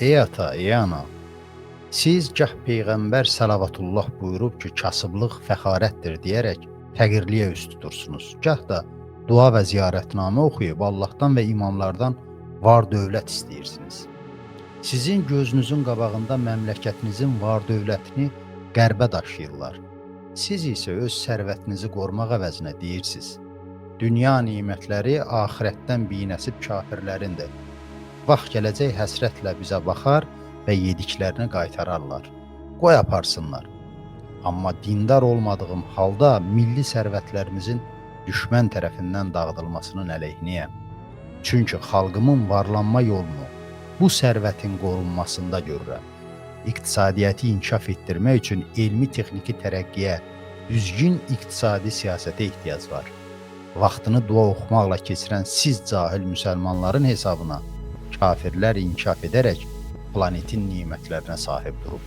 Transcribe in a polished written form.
Ey ata, ey ana, siz gah Peyğəmbər səlavatullah buyurub ki, kasıblıq fəxarətdir deyərək fəqirliyə üz tutursunuz. Gah da dua və ziyarətnamə oxuyub Allahdan və imamlardan var dövlət istəyirsiniz. Sizin gözünüzün qabağında məmləkətinizin var dövlətini qərbə daşıyırlar. Siz isə öz sərvətinizi qorumaq əvəzinə deyirsiniz: Dünya nemətləri axirətdən binəsib kafirlərindir. Vaxt gələcək həsrətlə bizə baxar və yediklərini qaytararlar. Qoy aparsınlar. Amma dindar olmadığım halda milli sərvətlərimizin düşmən tərəfindən dağıdılmasının əleyhinəyəm. Çünki xalqımın varlanma yolunu bu sərvətin qorunmasında görürəm. İqtisadiyyatı inkişaf etdirmək üçün elmi texniki tərəqqiyə, düzgün iqtisadi siyasətə ehtiyac var. Vaxtını dua oxumaqla keçirən siz cahil müsəlmanların hesabına kafirlər inkişaf edərək planetin nemətlərinə sahib durub.